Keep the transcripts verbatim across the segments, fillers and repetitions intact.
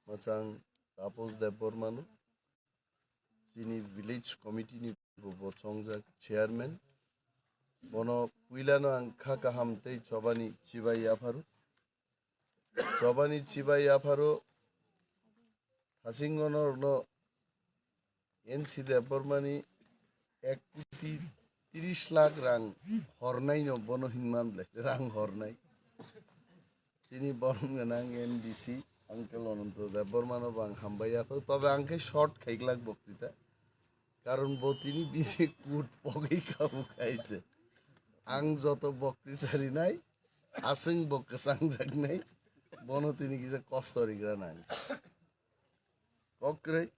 Mwchang Tapos Debbarmano, chini village committee ni bo, bo chongjak chairman. Bono puilano ang kha kaham tei chobani chibai yapharo. Chobani chibai yapharo, thasingono rokno N C Debbarmani ek koti tris lakh rang hornai no bono hinman ble, rang hornai. Chini borom gwnang M D C, Uncle Ananto Debbarmano bo ang hambai yapharo. Tobe ang khe short khaiglak boktita. Karon bo tini bini kut pogwi kabu khaise. Ang joto boktita rinai, aswng bo kwchangjaknai, bono tini kisa kosto rigra nang. Kokrwi.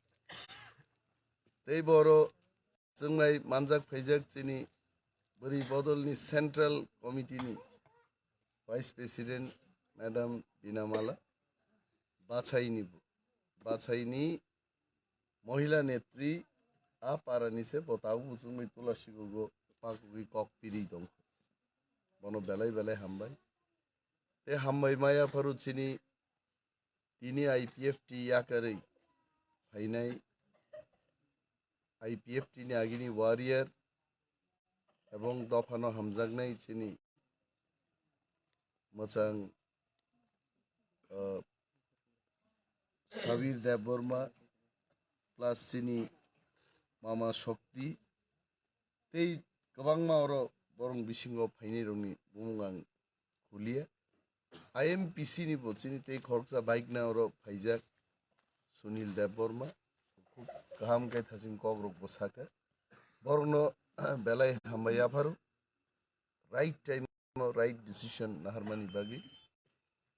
Tei boro chwnglai manjak phaijak chini bwrwi bodolni Central Committee ni Vice President Madam Binamala Bachaini bo, Bachaini Mohila Netri a parani se bo tabuk bo chwngwi Tulasigogo pakugwi kok piri tong. Bono belai belai hambai. Te hambai maya pharo chini tini I P F T yakarwi phainai I P F T ni agini warrior ebong dophano hamjaknai chini mwchang, uh, Sabir Debbarma plus chini mama Shakti tei kwbangma oro borong bisingo phainai rokni bumung ang khuliya. I M P C ni bo chini tei khoroksa bike na oro phaijak Sunil Debbarma. Khub kaham khe thaching kok rok bo saka. Borokno belai hambai yapharo. Right time o right decision naharmani bagwi.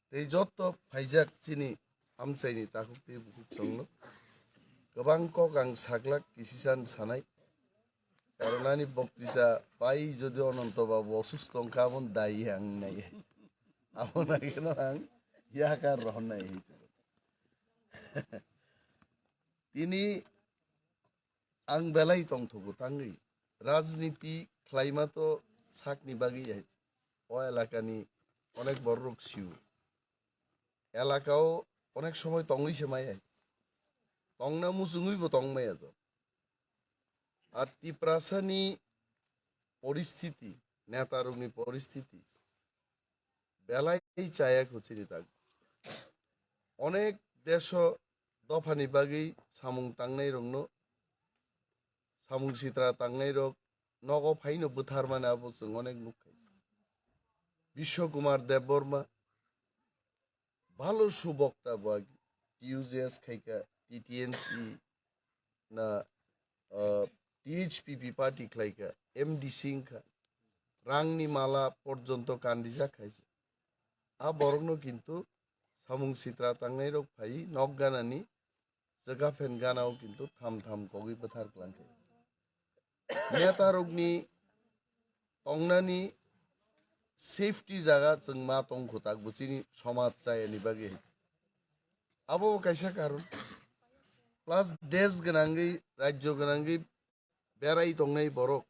Tei jotto phaijak chini amchaini takhuk tei bukhuk chwngno. Kwbang kok ang saklak kisisan sanai. Karon ani boktita pai jodi Ononto Babu osusto wngkha, aboni dayi ang nai. Abo naikhe no ang yakar rohornai hai. Tini ang belai tongthogo tangwi. Rajniti khlaima to sakni bagwi hai. O elakani onek bororok sio. Elakao onek somoi tongwi se maya. Tongna muchungwi bo tong maya to. Ar Tiprasani poristiti, netarokni poristiti belai chaya kho chini tak. Onek deso dophani bagwi samung tangnai rokno, samung sitra tangnai rok nogo phaino bwthar mani abo chwng onek nuk khai. Biswa Kumar Debbarma, bhalo subokta bo agi, T U J S khaika, T T M C na, ah, T H P P party khlaika, M D C wngkha, rangni mala porjonto kandijak khai. A borokno kintu samung sitra tangnai rok phai nok ganani jaga phen ganao kintu tham tham kogwi bwthar klangkhe. Neta rokni tongnani safety jaga chwng ma tong kho tak bo chini somaj chayani bagwi hai. Abo bo kaisa karon. Plus desh gwnangwi, rajyo gwnangwi berai tongnai borok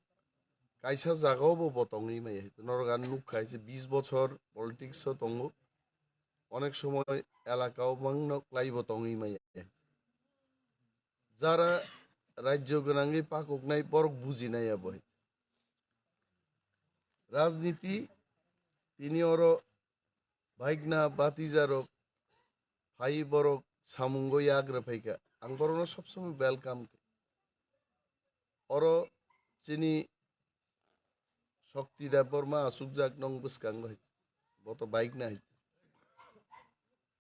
kaisa jagao bo, bo tongwi maya hai. Norok ang nukha hai se bis bochor politics o tongo. Onek somoi elakao mangno klai bo tongwi maya hai. Jara rajyo gwnangwi pakuknai borok bujinai abo hai. Rajniti tini oro bhaigna batijarok phai borok samungo yak rwphaikha. Ang borokno sob somoi welcome khe. Oro chini Shakti Debbarma asukjak nong bwskango hai. Bo to bike na hai.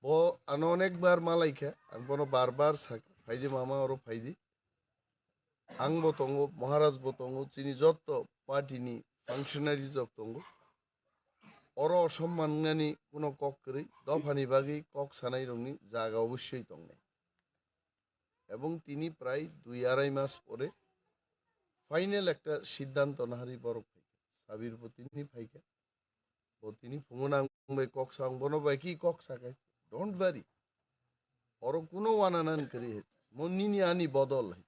Bo ano onek bar malaikha, ang bono bar bar sakha, "Phaidi mama, oro phaidi." Ang bo tongo, Maharaj bo tongo, chini jotto party ni functionaries rok tongo. Oro osomman wngnani kuno kok kwrwi, dophani bagwi kok sanai rokni jaga obosoi tongnai. Ebong tini prai dui arai mas pore final ekta siddhanto naharwi borok phaikha. Sabir bo tini phaikha. Bo tini phungo nang bai kok sa, ang bono bai ki kok sa kai. Don't worry. Oro kuno wananan kwrwi hai. Mo nini ani bodol hai.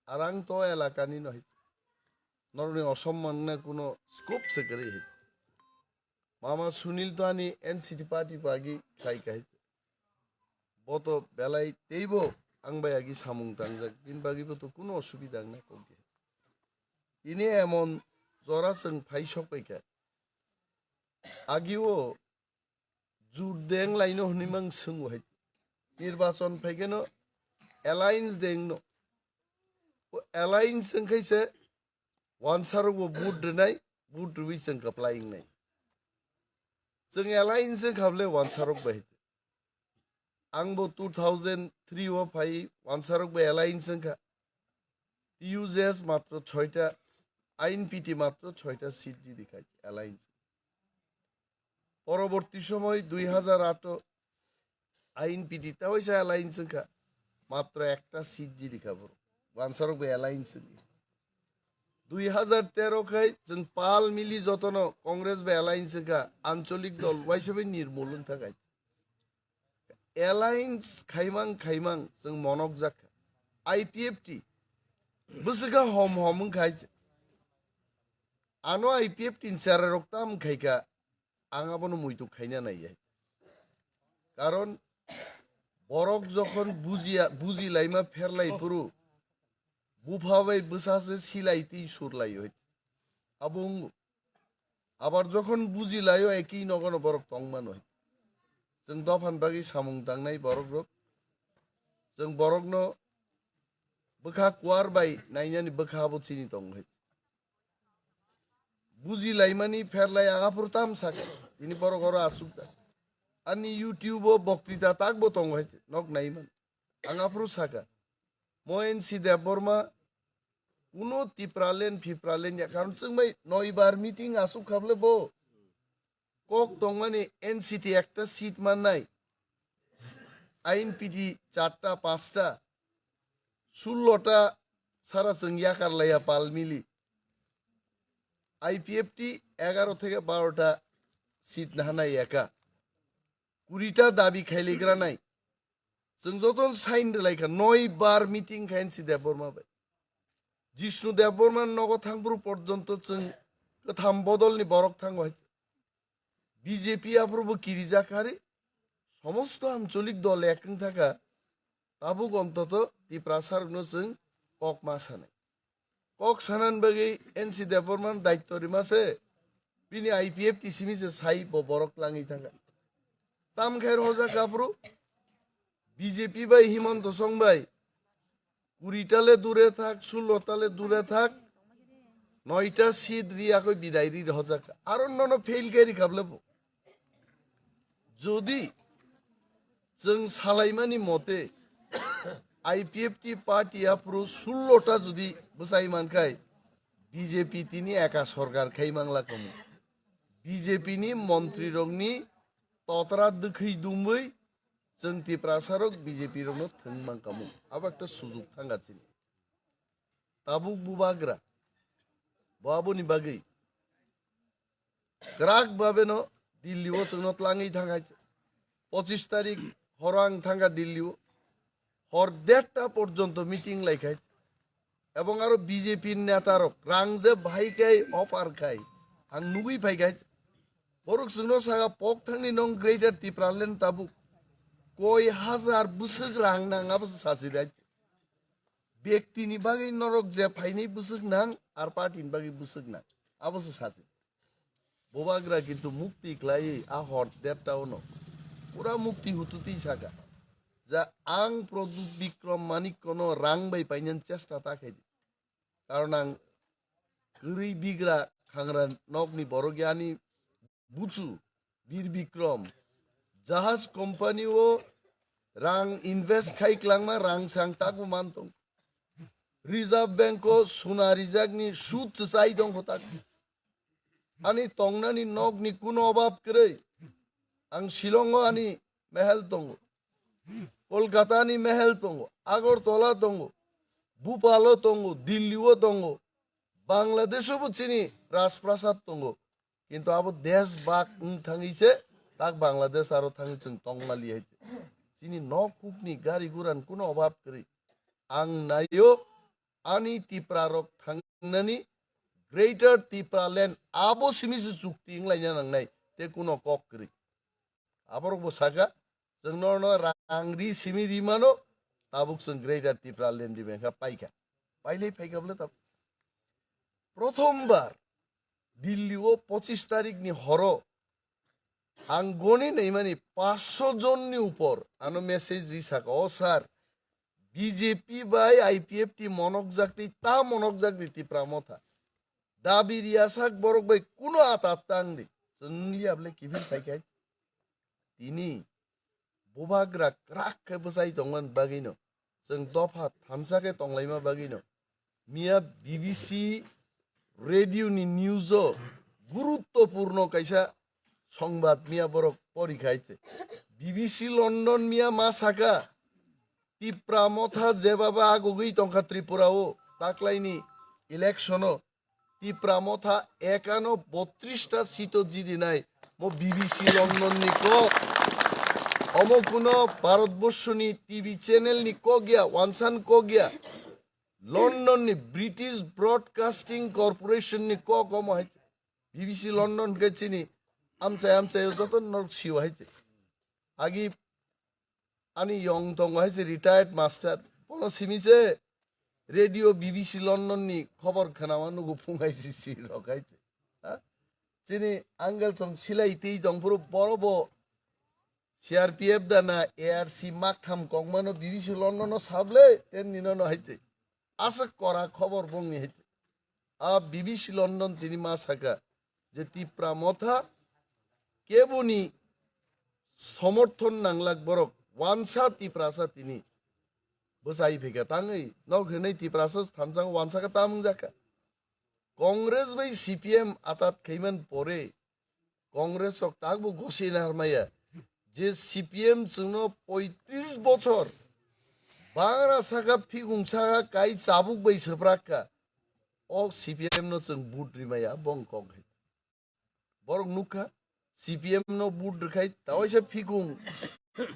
Ar ang to elakani no hai. Noroni osomman na kuno scope se kwrwi hai. Mama Sunil to ani N C T party pagi khai kai. Bo to belai teibo ang bai agi samung tangjak, bini bagwi bo to kuno osubida wngna kok ya. Tini emon jora chwng phai sok pai kha. Agi o jut deng laino hwnwi mang swngo hai. Nirbachon phai kheno alliance deng no. O alliance wng khai se wansarok bo vote rwnai, vote rwui chwng kwplai wngnai. Chwng alliance wng kha bole wansarok bai. Ang bo two thousand three o phai wansarok bai alliance wng kha. T U J S matro chhoita, I N P T matro chhoita seat jidi khai alliance. Poroborti somoy dui hajar ato I N P T ta waisa alliance wng kha. Matro ekta seat jidi kha borok. Wansarok bai alliance wng kha. Dui hajar tero khai chwng pal mili jotono Congress bai alliance wng kha, ancholik dol waisa bai nirmul wng tha khai. Alliance khaimang khaimang chwng monok jak kha. I P F T bwswk kha hom hom wng khai. Ano I P F T ni cherai rok tam khai kha, ang abono muitu khaina nai ya. Karon borok jokhon bujiya, buji laima pher lai phuru, bupha bai bwsa se silai twi sur lai yo. Abo wng Abar jokhon buji laio, eki nogono borok tong mano. Chwng dophan bagwi samung tangnai borok rok. Chwng borokno bwkha kuar bai nainani bwkha bo chini tong hai. Buji laimani pher lai ang aphuru tam sakha. Tini borok oro asuk ta. Ani YouTube o boktwita tak bo tong hai nok naiman. Ang aphuru sakha. Mo N C Debbarma kuno Tipraland, Phipraland ya. Karon chwng bai noi bar meeting asuk kha bole bo. Kok tongmani N C T ekta seat mannai. I N P T charta, panchta, sullo ta sara chwng yakar laiya pal mili. I P F T egaro theke baro ta seat nahanai eka. Kuri ta dabi khailigra nai. Chwng joto sign rwlai kha, noi bar meeting kha N C Debbarma bai. Jishnu Debbarma nogo thangphuru porjonto chwng kwtham bodolni borok thango hai. B J P aphuru bo kirijak hari. Somosto ancholik dol ek wng thaka. Tabuk ontoto Tiprasa rokno chwng kok ma sanai. Kok sanan bagwi N C Debbarman daitto rima se bini I P F T simi se sai bo borok langwi thangkha. Tam khe rojak aphuru B J P bai Himanta Song bai kuri ta le dure thak, sullo ta le dure thak, noita seat ri akoi bidai ri rojak. Aro nono fail khe ri khable bo. Jodi chwng salaimani mote I P F T party aphuru sullo ta jodi bwsai mankhai B J P tini eka sorkar khai mangla kamu. B J P ni montri rokni totra dwkhwi dumwi chwng Tiprasa rok B J P rokno thwng mangkamu. Abo ekta sujuk thangka chini. Tabuk bubagra. Bo aboni bagwi kwrak babeno Delhi o chwngno tlangwi thangkha. Pochis tarik horo ang thangkha Delhi o. Hor derta porjonto meeting laikhai. Ebong aro B J P neta rok rang je bahai khai offer khai. Ang nugwi phaikhai. Borok chwngno saka pok thangni nong Greater Tipraland tabuk. Koi hajar bwswk rang nang abo se sachi rai. Bektini bagwi norok je phainai bwswk nang, ar party ni bagwi bwswk nang. Abo se sachi. Bubagra kintu mukti khlaiwi a hor derta ono. Pura mukti hututi saka. Ja ang Pradyut Bikram Manikko no rang bai painani chesta ta khaidi. Karon ang kwrwi bigra khangra nokni borok yani buchu Bir Bikram. Jahaj company o rang invest khai klangma rang sang taku man tong. Reserve Bank o suna rijakni sud chwchai tong kho tak. Ani tongnani nokni kuno obab kwrwi. Ang Shillong o ani mehel tongo. Kolkata ni mehel tongo, Agartala tongo, Bhopal o tongo, Delhi o tongo, Bangladesh o bo chini Rajprasad tongo. Kintu abo desh bak wng thangwi se tak Bangladesh aro thangwi chwng tongmali hai. Chini nok hukni gari guran kuno obab kwrwi. Ang naio ani Tipra rok thangnani Greater Tipraland abo simi se chukti wnglaina nangnai te kuno kok kwrwi. Aborok bo saka Chwng norno rang ri simi ri mano, tabuk chwng Greater Tipraland ni bengkha paikha. Pailai phaikha bole tabuk. Prothom bar Delhi o pochis tarik ni horo ang goni naimani paanch sho jon ni upor ano message ri saka, "O sir, B J P bai I P F T monok jak twi ta monok jak di Tipra Motha. Dabi riyasak borok bai kuno ata tang di." Chwng liya bole kiphil phaikai. Tini bubagra krak khe bwchai tongmani bagwino, chwng dopha thansa khe tonglaima bagwino, miya B B C radio ni news o guruttopurno kaisa songbat miya borok pori khai se. B B C London miya ma saka, Tipra Motha jebaba agugwi tongkha Tripura o taklaini election o, Tipra Motha ekano botris ta seat o jidinai, mo B B C London ni kok. Omo kuno Bharatborsho ni T V channel ni kok ya, wansan kok ya. London ni British Broadcasting Corporation ni kok omo hai. B B C London khe chini amchai amchai o joto norok sio hai. Agi ani yong tongo hai se retired master. Bono simi se radio B B C London ni khobor khwnama nugo phung hai se si rok hai se. Ha? Chini angle song silai tei tong phuru boro bo C R P F da na A R C maktham kongmano B B C London no sable ten nino no hai se. Asa kora khobor bongni hai se. A B B C London tini ma saka je Tipra Motha keboni somorthon nanglak borok wansa Tiprasa tini bwchai phika tangwi nok hinwi Tiprasa thansa wansa ka tamung jaka. Congress bai C P M atat khaiman pore Congress rok takbo gosi narmaya je C P M chwngno poitris bochor bangra saka phikung saka kai chabuk bai swprak kha. O C P M no chwng vote rimaya bong kok hai. Borok nukha C P M no vote rwkhai tawaisa phikung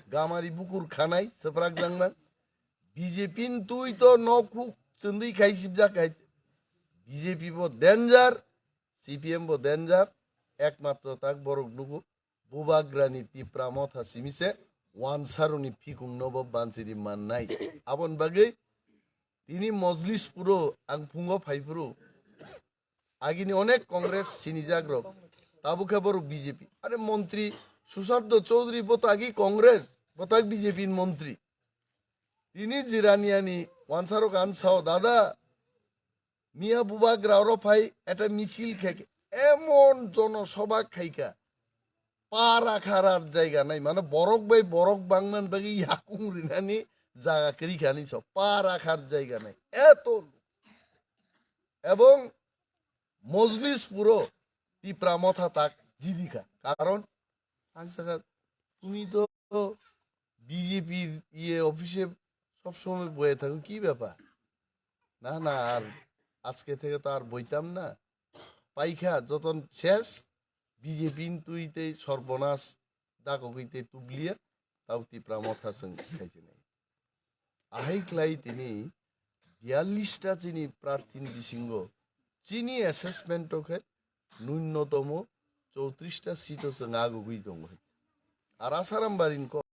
gamari bukur khanai swprak jangman. B J P ni twi to nok huk chwndwi khai sibjak hai. B J P bo danger, C P M bo danger, ekmatro tak borok nugo. Bubagrani Tipra Motha simi se wansaroni phikung no bo bansiri mannai. Abon bagwi tini Mojlis puro ang phungo phai phuru agini onek Congress sinijak rok tabukhe borok B J P. Are montri Sushant Chaudhary bo to agi Congress, bo tak B J P ni montri. Tini jirani ani wansarok ang sao dada Miya bubagra oro phai eta michil khe emon jono soba khaika. Para kharar jaiga nai, mane borok bai borok bangman bagwi yakung rinani jaga kwrwi khani so. Para khar jaiga nai. Eto. Ebong Mojlis puro Tipra Motha tak jidikha. Karon ang saka tumi to B J P iye office সব সময় বয়ে থাকো, কি ব্যাপার? না, না, আর আজকে থেকে তো আর বইতাম না। পাইখা যতন শেষ, বিজেপি তুই তেই সর্বনাশ ডাকো কইতে তুবলিয়ে, তাও তিপ্রা মথা সং খাইছে নাই। Ahai khlai tini biyallis ta chini prarthi ni bisingo chini assessment o khe nunnotomo chowtris ta seat o chwng agugwi tongo. Ar Asaram barini kok